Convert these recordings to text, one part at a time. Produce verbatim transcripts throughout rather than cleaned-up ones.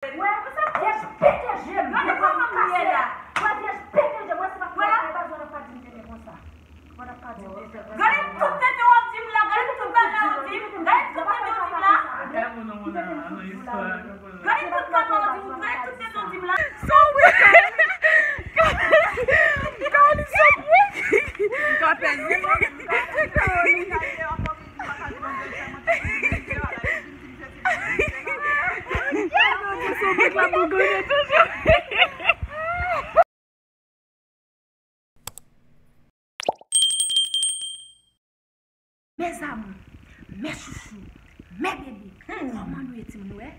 Wè, pyès pete je m. Gade kòman m ye la. Wè, pyès pete je m. Wè, se pa, wè, pa zòn ap pa di m tete konsa. Gade tout tete w ap di m la, gade tout bagay w di m, gade tout tete w di m la. Gade tout bagay w di m, gade tout tete w di m la. So weird. God is so weird. God is so weird. Mes amours, mes chouchous, mes bébés, kòman nou ye timoun, nou wè?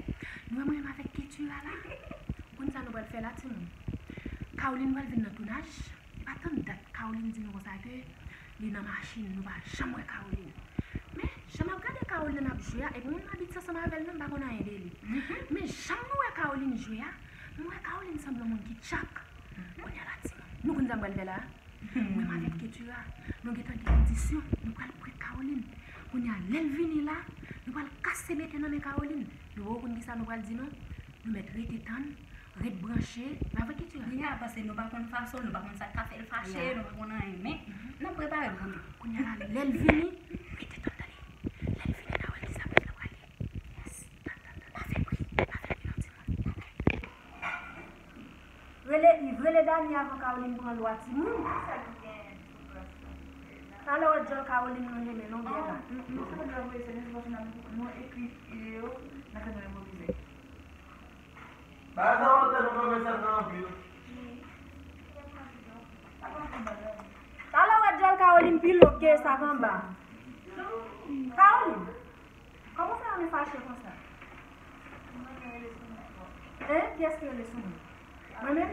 Nou wè mwen menm avèk Ketura la? Ou konn sa nou pral fè la timoun? Caroline pral vin nan tounaj. Pa tann dat Caroline di nou konsa ke li nan machin, nou pa janm wè Caroline. Men, jan m ap gade Caroline ap jwe a, epi mwen m abitye ansanm avè l menm, m pa konn anyen de li. Men jan nou wè Caroline jwe a, m wè Caroline sanble yon moun ki tchak. Kounye a la timoun, nou konn sa m pral fè la? Mwen m avèk Ketura, nou gentan gen kondisyon, nou pral pran Caroline. Kounye a, lè l vini la, nou pral kase mete nan men Caroline. Nou poko konn kisa nou pral di non. Nou mèt rete tann, ret branche. Pa vre, Ketura? Kounye a, paske nou pa konn fason l, nou pa konn sa k ka fè l fache, nou pa konn anyen, men n ap prepare l pou li. Kounye a la, lè l vini, rete tann, tande. Lè l vini, n a wè kisa pèp la pral ye. Yes. Tann, tann, tann. Pa fè bri, pa fè bri non, timoun. Oke. Rele Yves, rele Dani avan Caroline pran lwa, timoun. Talè w ap djòl Caroline lonje men non, byen la. Nou ekri yo, n ap fè nou enpovize. Bagay sa yo tèlman fè mesaj nan anpil. Talè w ap djòl Caroline pi lou ke Savanba. Caroline, kòman w fè renmen fache konsa? Hein? Kiyès ki rele sou mwen? Mwen menm?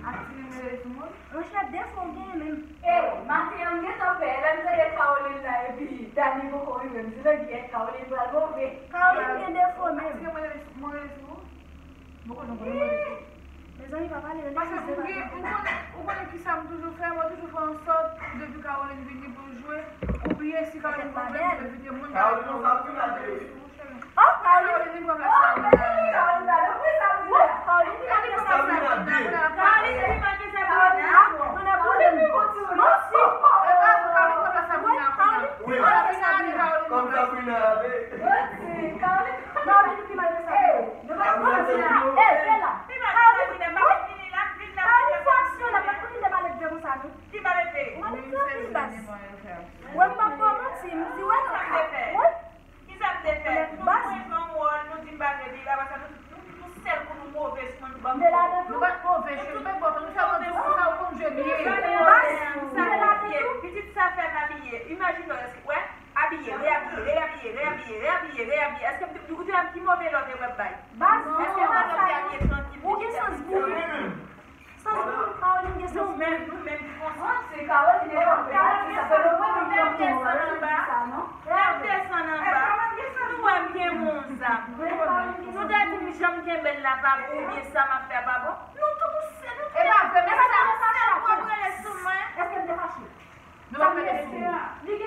Ak ti nene rele sou mwen? Monchè, defo w genyen menm. E, maten an, m gentan pè. Lè m tande Caroline la, epi Dani poko rive, m di, "Nan kiyès Caroline pral move." Caroline gen defo menm. Ti nene mwen rele sou, mwen rele sou ou? Mwen konnen mwen rele sou ou. Mezanmi, pa pale, rele sou ou. Paske ou gen, ou konnen, ou konnen kisa m toujou fè, mwen toujou fè ansòt, depi Caroline vini pou l jwe, ou bliye si Caroline poko rive, ou envite moun, Caroline konsa ap vin ate. Oh, Caroline. Oh, mezanmi, Caroline la, nou pran Sabrina. Caroline, Caroline, Sabrina. Caroline, Sabrina, Sabrina. Ah, nou nan pwoblèm. Mèsi. Caroline, Caroline, Sabrina. Kòm Sabrina, Caroline, Caroline, Caroline, pi mal ke Sabrina. Eh, Bella. Caroline, Caroline, fè aksyon la, pa konnen de malèt de konsa, non. Ou malèt de anpil, baz. Wè, m p ap ba w manti, m di, wè, non. Wi. Kisa m te fè? Nou jwe yon wòl, nou di m pa vle li, apre sa nou, nou, nou sèl kou nou move sou mwen, nou ban m. Nou pa t move, cheri, nou pa t move, nou fè mwen di w sa ou konn jwe byen. Pitit sa fè m abiye. Imajine w, èske, wè, abiye, reabiye, reabiye, reabiye, reabiye, reabiye. Èske m te, nou te di m ki move lòt e wè bay? Èske madanm te abiye trankil, pitit sa? Sans moun, Caroline gen sans moun. Nou menm, nou menm ki konsa. Mwen, se Caroline, e Caroline, sa fè nou pran nou pran nou sa, non? Lè m desann anba, nou wè m gen yon zam. Nou te di m jan m kenbe l la pa bon, oubyen sa m ap fè a pa bon. Nou tout, nou se, nou tout. E pa vre, men sa, sa, sa, sa, w ap rele sou mwen. Èske m te fache? Nou pa mete sou ou.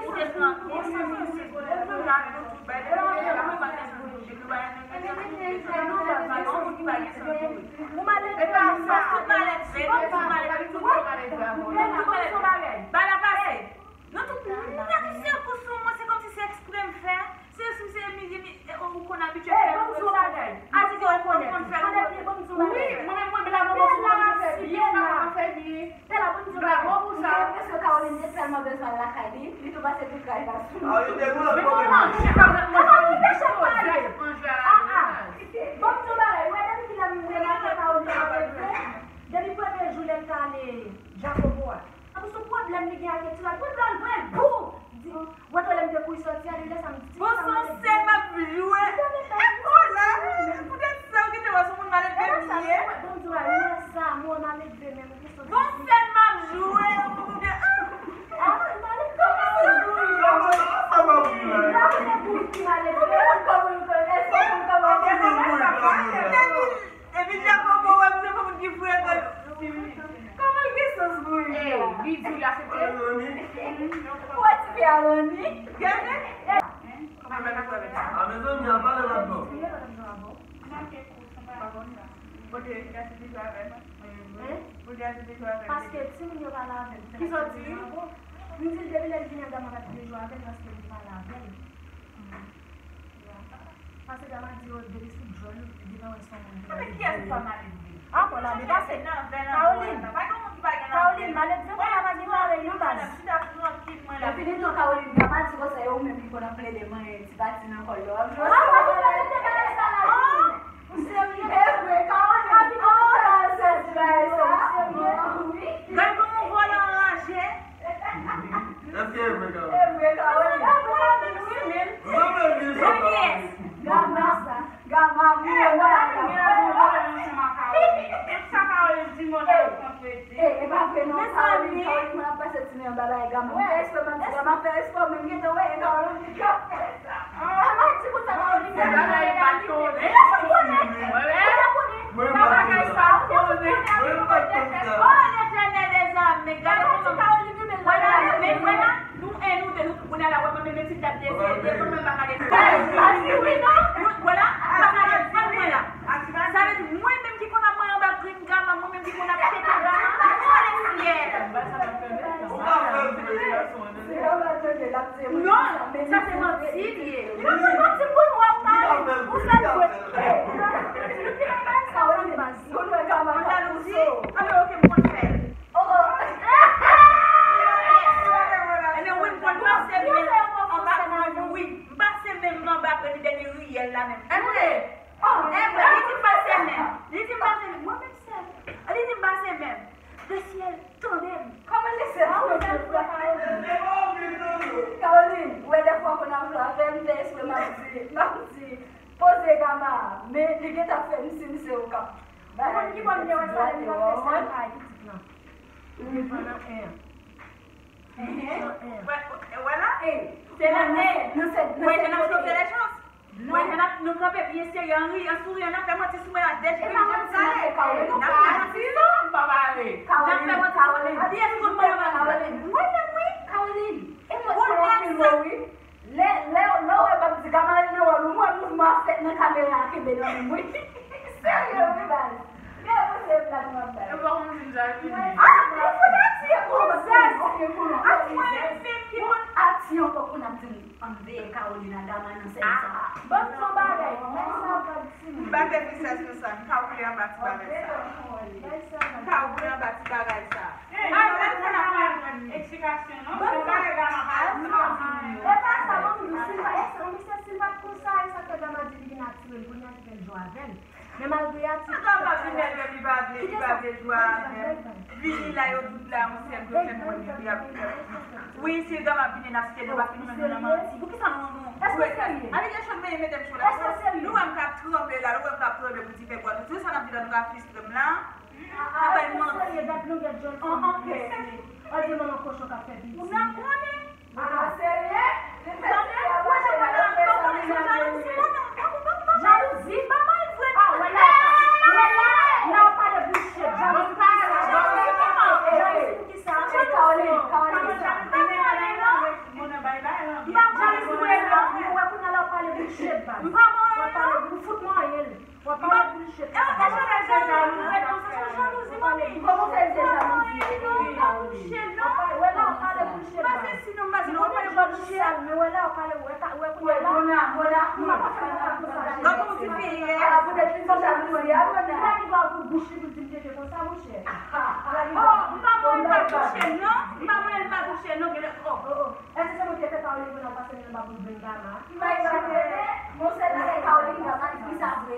Ou te pran, ou te pran yon segonn la, nou tout bay, nou tout bay, nou pa gen sou nou, nou pa gen sou nou, nou pa gen sou nou. Tout malèt vre, tout malèt vre, tout malèt vre. Ba la pase. Nou tout, nou mete sèl kou sou mwen, se kòmsi se eksprè m fè. Se, se, se, mi, mi, e, ou, ou konn abitye fè. Bon, m di w bagay. Atitid ou konn fè. Wi, mwen menm, mwen, bravo pou sa, mwen fè byen, mwen fè byen. Bravo pou sa. Mwen gen enpresyon Caroline te tèlman bezwen al lakay li, li tou pase tout kay la sou li. Men kòman, chèf la, mwen fè byen. Ah, ah. Bon, m di w bagay, wè, depi kilè m remake Caroline ap leve, depi premye jou lè l t ale Jacobo a. Tankou se yon pwoblèm li gen ak Ketura, pran l, pran l, boum! Di, wè, lè m te kouri sòti a, li lè sa m di, bon, se yon sèn m ap jwe. Poutèt sa, ou gentan wè se yon moun maledve m ye. Bon, se yon sèn m ap jwe, ou konprann? Ah, maledve. Epi Jacobo wè m se pou moun ki frekan. Kòman l gen sans bouyi? Ey, li di w l aksepte. Ou wè ti fi a Loni? Gade. A mezanmi, a pale ladan. Manke kou, sanble Kote Yasin te jwe avè l? Hein? Kote Yasin te jwe avè l? Paske timoun yo pale avè l. Kisa w di? M di l depi lè l vini an, Gama pa t vle jwe avè l paske li pale avè l. Paske Gama di yo depi sou djòl, li gentan wè se yon moun ki maledve. Kiyès ki pa maledve? Ah, bon, la depase. Caroline. Caroline, maledve mwen la pa gen parèy non baz. Epi li tou Caroline, Gama di konsa, e ou menm ki konn ap plede manyen ti pati nan kò l yo. Ah, pa gen bagay sa la. Ou serye? E vre, Caroline. Gade kòman w vòlè anraje. Èske e vre, Caroline? E vre, Caroline. Wi, men. Mwen menm di sa, Caroline. Gama, Gama, mwen wè. Tout sa Caroline di, mwen ta konprann. E, e pa vre non, Caroline, Caroline, mwen ap pase ti men anba bagay Gama. Fè espre, mwen di Gama fè espre, men m gentan wè, e Caroline ki ap fè sa. Ama di konsa Caroline. Se bagay pa tonbe. Mwen pa konn sa. Mwen pa konn sa. Oh, Letènèl dèzame, gade kòman. Wè la, men wè la, nou en nou de nou, kounye a la, wè mwen menm ti dat de, de, de, mwen pa gade. Wi, non. Wè la, pa gade, pa mwen la. Sa vle di, mwen menm ki konn ap mwen anba grenn Gama, mwen menm ki konn ap pete Gama, ale syèl. Non, sa se manti li ye. Li pa fè manti pou nou, w ap pale. Ou fè l vre. Ou jalouzi? Anben, oke, m konn fè l. Ebyen, wi, m konn pase men anba grenn, wi. M pase men m anba grenn dènye riyèl la menm. Ebyen, li di m pase men. Li di m pase men. Mwen menm sèl. Li di m pase men. Lesyèl, tande m. Kòman lesyèl tande m? Caroline, ou wè dèfwa konn ap fè m fè espre m ap di, m ap di, poze Gama, men li gentan fè m si m se ou k ap. Ou konn ki bò m te wè sa lè m t ap fè sa a pitit lan? Devan nan en an. Wè, wè la? Se nan en. Wè, se nan sou telechans. Mwen, n ap, nou kanpe byen serye, an ri, an souri, n ap fè manti sou mwen la, dèche vin jan sa ye. N ap fè manti sou mwen, m pa pale. N ap fè manti sou mwen. Kiyès konn mwen anba grenn? Mwen menm, wi. Caroline, e mwen, ou nèg sa. Lè, lè, lè w wè m ap di Gamarina wòl ou, m wè mouvman ap fèt nan kamera a, kenbe nan men m, wi. Serye, wi, baz. Gade pou se blag m ap bay. E pa konn moun sa vini. Ah, ou fout ati, e konn sa, se konn ati, mwen menm ki konn ati ankò pou n ap di m. Ann veye Caroline a Gama nan sèn sa. Ban m di yon bagay. Nèg sa yo pral timoun. M pa gen trisès konsa. M ka woule anba ti bagay sa. M ka woule anba ti bagay sa. Al, al fè nan eksplikasyon, non? Se pa Gama pa. E pa sa, ban m di w, si l pa, e sa, misye, si l pa t konsa, e sa k fè Gama di li vin atire l, kounye a ki fè l jwe avè l. Men malgre ati. Gama vin lè li pa vle, li pa vle jwe avè m. Vini la, yo tout la, yon sèl yo fè mwen li ap. Wi, si Gama vini, n ap site nou, paske nou menm nou nan manti. Poukisa nou, nou, nou, ale gen chòt, men mete m cho la. Nou wè m k ap tranble la, nou wè m k ap tranble pou ti fè bwa. Nou di sa n ap di la, nou ka fistre m la. N ap bay manti. An, an, mesye. An, di manman kochon k ap fè piti. Ou nan konnen. Ah, serye? Li fè ti a mache la, yo fè sa, li nan jalouzi. Jalouzi? Papa, e vre. Ah, wè la, wè la, la w pale bouche. Jalouzi pou kisa? Jalouzi pou kisa? Jalouzi pou kisa? Jalouzi pou kisa? Jalouzi pou kisa? Jalouzi pou kisa? Ou wè kounye a la w pale bouche, baz. W ap pale, ou fout manyen l. W ap pale bouche. E ou te chante jalouzi, ou ret konsa sou jalouzi, manmi. Kòman w fè di jalouzi, Caroline? Wè la, w pale bouche, baz. Pase si non, baz, ou pale bouche. Men wè la, w pale, wè, wè, wè, wè la. Mona, Mona, Mona. Gade yon ti fi, eh. Ah, poutèt li sou jalouzi a, Mona. Li pa gen dwa ouvri bouch li pou l di m tete konsa, monchè. Oh, m pa mwen, m pa bouche, non. M pa mwen, m pa bouche, non, gade, oh. Oh, oh. Èske se mwen ki te fè Caroline vin nan pase nan babou grenn Gama? M pa egzajere, monchè, nan kay Caroline, Gama di sa vre.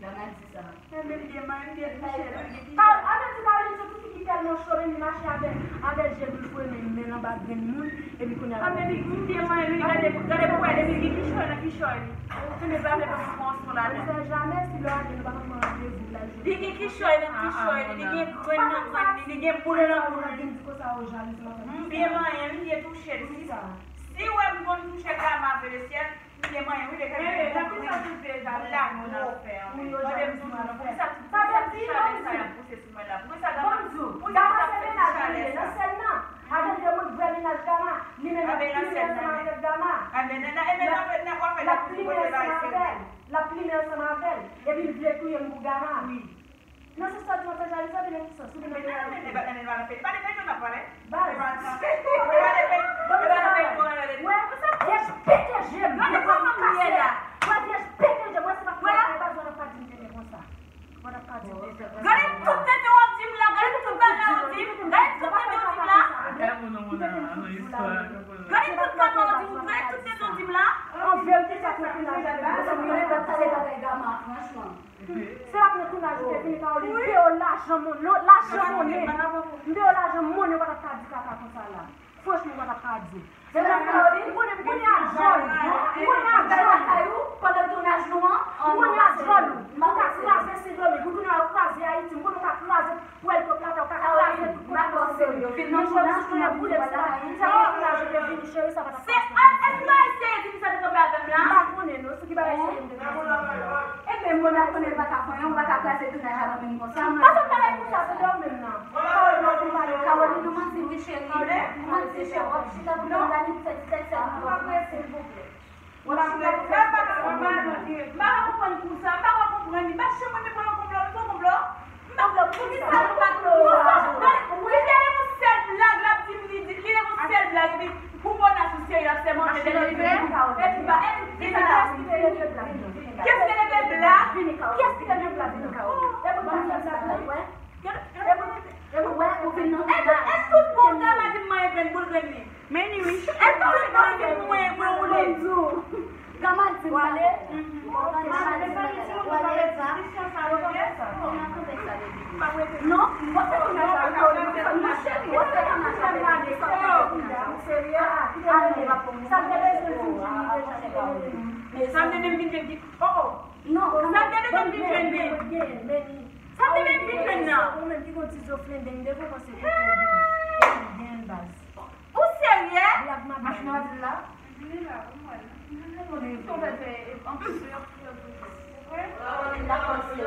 Gama di sa. Men li gen manyen, li gen touche, li gen touche. Caroline, an vle di Caroline se ti fi ki tèlman cho, men li mache avè, avè je bouch fre, men men l anba grenn moun, epi kounye a. Ah, men li gen manyen, li gade, gade pou wè, li gen kichòy nan kichòy li. Ou tande pa vle pran pran son ladan. On sait jamais, si lè w ale, nou pa konn pran randevou la. Li gen kichòy nan kichòy li, li gen grenn nan grenn li, li gen boul nan boul li. M byen manyen, m byen touche l. Si, si w wè m konn touche Gama vre lesyèl, m byen manyen wi, lè kèk moun konprann. Lakou w fè an. Tande m toujou non, poukisa tout, poukisa tout chalè sa y ap pouse sou mwen la? Poukisa Gama, poukisa tout chalè sa? Avèk de moun vrè mennaj Gama, li menm l ap plimen ansanm avèk Gama. L ap plimen ansanm avè l. L ap plimen ansanm avè l. Epi l vle touye m pou Gama. Gade tout tenten w ap di m la, gade tout bagay w ap di m, gade tout tenten w di m la. Gade tout tenten w ap di m, gade tout tenten w di m la. An verite, sa te kounaj ou te vini, sa te kounaj ou te vini, Caroline. M te yo lajan monnen, lajan monnen. M te yo lajan monnen, ou pa t ap ka di kaka konsa la. Franchman, ou pa t ap ka di. Mwen, m konnen, m konnen a djòl ou. M konnen a djòl ou. Pandan tounaj nou an, m konnen a djòl ou. Ou ka kraze Sendomeng, ou konnen a kraze Ayiti, m konnen ou ka kraze pwèl pèp la, ou ka kraze tout kote nan Sendomeng. Men jodi, konnen boule ti la, m te yo lajan te vini, cheri, sa pa t ap ka fèt. Se, èske se pa eseye di m sa te kanpe avè m la? M pa konnen, non, sou ki bagay serye m te kanpe avè m la. Ebyen, Mona konnen l pa ka fè anyen, ou pa ka kraze tounaj la nan men m konsa. Pase w pa bay konsa, se de w menm nan. Caroline, ou manti wi, cheri. Ou manti, cheri. W ap chita pou tande Dani, fè ti tèt sèl pou w ap fè, silvouplè. W ap chita pou fè ti tèt sèl pou w ap fè. M pa ka konprann kou sa, m pa ka konprann li. Mache mwen te pran yon konplo, nou se yon konplo. M pa konprann poukisa nou pa konplo sa. Li te yon sèl blag, l ap di m, li di, li te yon sèl blag, epi pou Mona sou serye, l ap sèmante de leve. Epi ba, epi kisa la? Kiyès ki te leve blag? Kiyès ki te leve blag? Vini, Caroline. Vini, Caroline. Epi ba, sa, sa, sa, wè. Ou wè, ou vin nan tout, e tout moun gama di m manyen grenn boul grenn li. Men ni wi. E tout moun di m manyen grenn boul. Gama di m pale. Gama di m pale. Ou ale, Eva. Non, ou fè konn sa, ou fè konn sa, mon cheri, ou fè konn sa. Ou serye? Sa te bezwen di m, Jimmy, deja, se te bezwen di m. Sa m te menm vin fè di, oh, oh. Non, sa m te bezwen di m vin fè di. Sa m te menm vin fè nan. Ou menm ki gon ti zo flendeng devan w panse kote w vini. Ou genyen baz. Ou serye? Blag m ap bay. Machin nan pa di l la? Li la, ou wè l. Ou konnen si w fè fè, e, anpil sou yo, pou yo pou. Ou kwè? Li la, ou serye.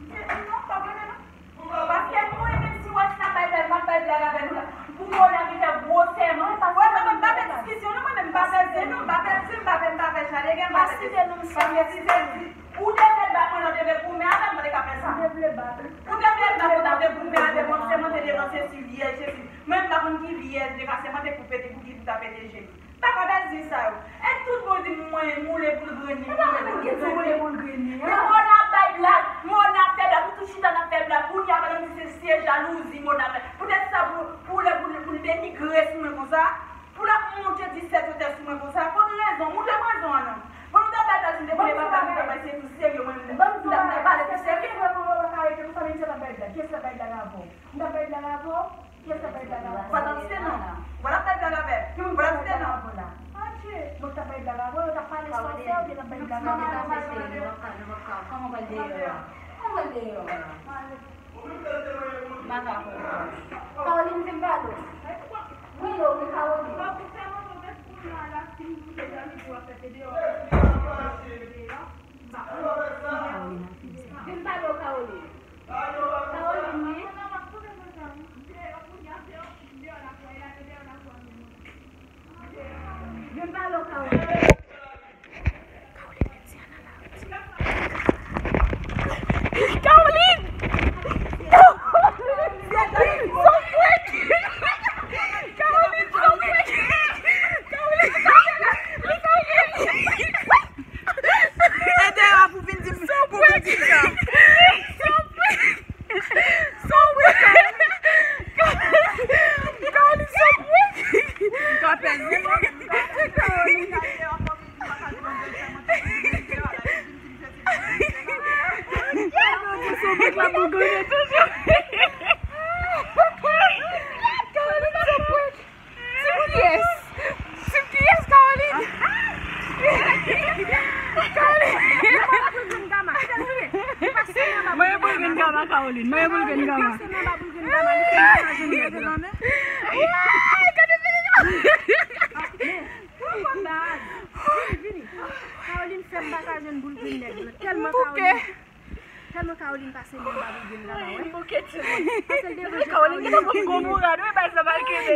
Non, pa vre, non. Paske mwen menm si wè si n ap bay blag, m ap bay blag avè nou la. Pou mwen la, m fè gwo sèman. Wè, mwen menm, m pa fè diskisyon, non, mwen menm, m pa fè zen, non, m pa fè zen, m pa fè, m pa fè chadegen, m pa fè sesi. Paske si se di, ou te vle bat mwen, non, te vle goumen avè m, mwen te ka fè sa. Ou te vle bat. Ou te vle bat, ou ta vle goumen avè mwen, se mwen te devan, se si vyèj, se si. Mwen menm, m pa konn ki vyèj, de ka se mwen te koupe, te pou ki pou ta pete je m. Pa ka bèl di sa yo. E tout moun di mwen moule boul grenn li, moule boul grenn li. Mona ap bay blag, Mona ap fè blag, nou tout chita n ap fè blag. Kounye a, pandan m di se, se jalouzi Mona fè. Poutèt sa, pou, pou lè, pou, pou l denigre sou mwen konsa, pou l ap monte disèt wotè sou mwen konsa, konn rezon, montre m rezon an non. Bon, nou t ap bay blag, si m te konnen pa blag, nou t ap bay se pou serye, mwen, m t ap, m t ap pale pou serye. Kiyès k ap bay blag avè w? Kiyès k ap bay blag avè w? Kiyès k ap bay blag avè w? Ou pa t anvi te non. Ou pa t ap bay blag avè l. Ou pa t anvi te non. Adje. Mwen t ap bay blag avè w, yo t ap pale sa w fè, ou te t ap bay blag avè l. Kòman w pral deyò a? Kòman w pral deyò a? Kòman w pral deyò a? M pa ka konprann. Caroline, vin pale w. Wi, yo, wi, Caroline. Vin pale w, Caroline. Caroline, wi. Vin pale w, Caroline. Caroline! Caroline, so freak! Caroline, so freak! Caroline, so freak! Ede yo pou vin di m, pou vin di m sa. So freak! So freak! Caroline, so freak! M ka pèdi. Sou bèk la bougonnen toujou. Caroline, so freak! Team kiyès? Team kiyès, Caroline? Caroline! Mwen boul grenn gama, Caroline. Mwen boul grenn gama. Ay, gade figi gama. Caroline fè m pa ka jwenn boul grenn nèg yo. Tèlman Caroline Tèlman Caroline pase li anba boul grenn gama, wi. Bouke timoun. Pase l devan je Caroline. Caroline gen yon gwo bourad, wi, baz la mal kenbe.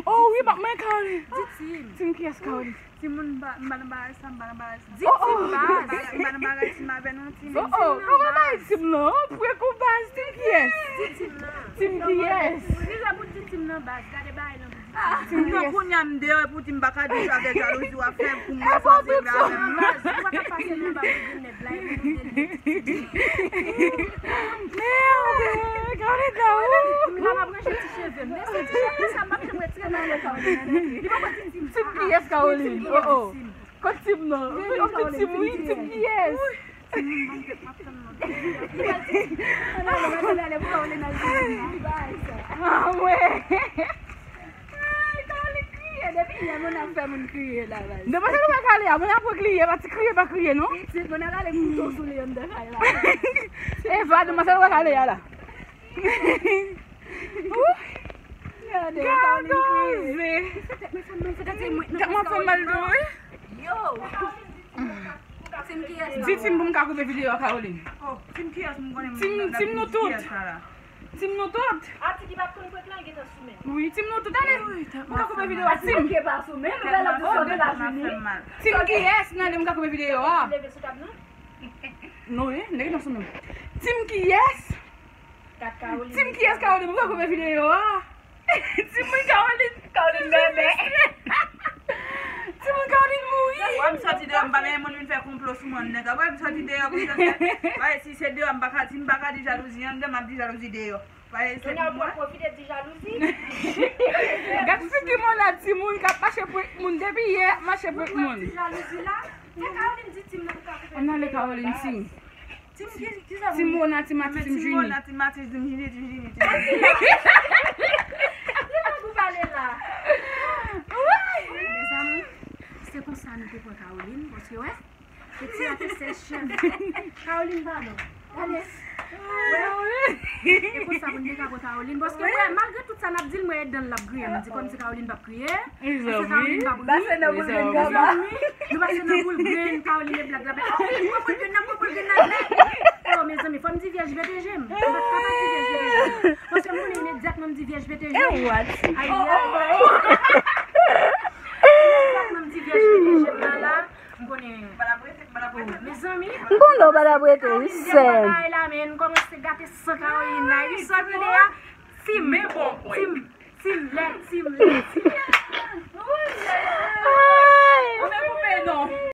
Oh, wi, mwen Caroline. Di Tim. Tim kiyès, Caroline? Timoun, m pa, m pa nan bagay sa, m pa nan bagay sa. Di Tim, baz. M pa nan bagay Tim avè non, Tim. Oh, oh, kòman bagay Tim lan? Pran kou baz, Tim kiyès? Di Tim nan. Tim kiyès? Li la pou di Tim nan, baz. Gade bagay lan. Non, kounye a m deyò epi w di m pa ka di sa avè jalouzi w ap fè pou mwen sa w te vle avè m. Ou pa t ap pase nan ba boul grenn nèg la epi nou te di. Caroline, oh, oh. Kot Tim nan? Wi, ok, Tim, wi, Tim kiyès? Ah, wè. Ay, Caroline kriye. Depi yè, moun ap fè moun kriye la, baz. Depi se nou pa kale a, moun ap kriye, pa ti kriye, pa kriye, non? Ti moun ap ale kouto sou li anndan kay la. Eva, depi se nou pa kale a la. Gade, Caroline kriye. Gade, tèt mwen fè mal dou, wi. Yo. Tim kiyès? Di Tim pou m ka koupe videyo a, Caroline. Oh, Tim kiyès m konnen? Tim, Tim nou tout. Tim nou tout. Ati ki pa t konn kwèk la, gentan sou men. Wi, Tim nou tout, ale. Pou m ka koupe videyo a, Tim. Tim kiyès? Nan, ale m ka koupe videyo a. Non, eh, nèg nan sou men. Tim kiyès? Tim kiyès, Caroline? Pou m ka koupe videyo a. Timoun Caroline, Caroline bèbè. Timoun Caroline mouri. Wè m sòti deyò, m pa gen moun vin fè konplo sou mwen, nèg. Wè m sòti deyò, konsa, wè, si se deyò, m pa ka, si m pa ka di jalouzi anndan, m ap di jalouzi deyò. Wè, se pou mwen. Pwofite di jalouzi. Gad figi mwen la, timoun k ap mache prank moun. Depi yè, ap mache prank moun. Di jalouzi la. Se Caroline di Tim nan pou ka fè. Ann ale Caroline, Tim. Tim ki, ki sa Tim Mona, Tim Mati, Tim Jini. Tim Mona, Tim Mati, Tim Jini, Tim Jini, Tim Jini. Li pa pou pale la. Mezanmi, se konsa nou te pran Caroline, paske wè, se ti a te sèch. Caroline, padon. Gade. E konsa pou n te ka pran Caroline, paske wè, malgre tout sa n ap di l, mwen e dan l l ap griyen. M di kòmsi Caroline p ap kriye. Mezanmi. Mezanmi. Nou pase nan boul grenn, Caroline e blag la. Mwen pran grenn nan, mwen pran grenn nan. Oh, mezanmi, fò m di vyèj B T G m. M pa t kapab di vyèj B T G m. Paske m konnen imedyatman m di vyèj B T G m. Ayayay. Imedyatman m di vyèj B T G m nan la, m konnen. Mezanmi. M konnen w pa t ap rete, wi, sèm. Bagay la, men, kòmanse gate san Caroline la. Wi, sa tande a. Tim. Men bon, Tim. Tim lè, Tim lè, Tim lè. Ay. Ou men koupe non.